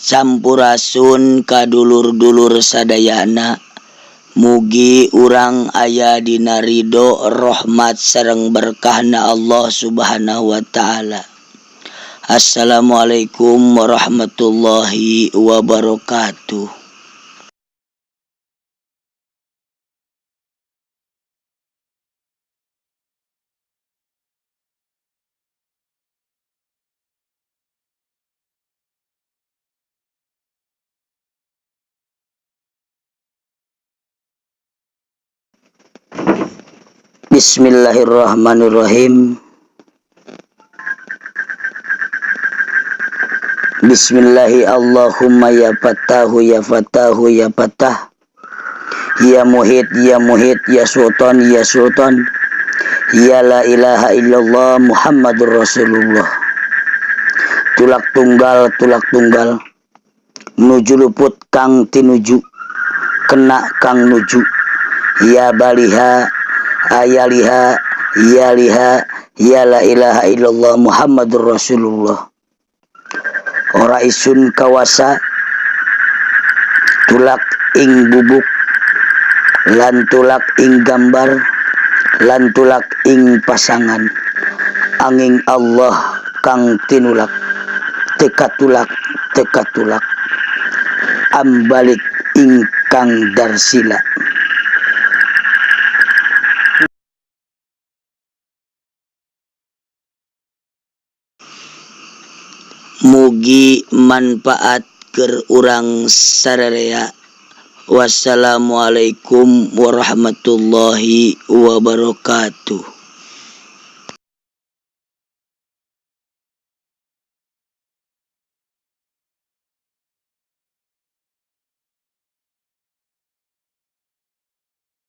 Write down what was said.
Sampurasun kadulur-dulur sadayana mugi urang aya dina ridho rahmat sareng berkahna Allah Subhanahu wa taala. Assalamualaikum warahmatullahi wabarakatuh. Bismillahirrahmanirrahim. Bismillahi Allahumma ya fatahu ya fatahu ya fatah. Ya muhit ya muhit ya sultan ya sultan. Ya la ilaha illallah Muhammadur Rasulullah. Tulak tunggal tulak tunggal. Nuju luput kang tinuju kena kang nuju ya baliha ayaliha ya liha ya la ilaha illallah Muhammadur Rasulullah. Ora isun kawasa tulak ing bubuk lan tulak ing gambar lan tulak ing pasangan angin Allah kang tinulak teka tulak teka tulak ambalik ingkang darsila. Mugi manfaat keur urang sararea. Wassalamualaikum warahmatullahi wabarakatuh.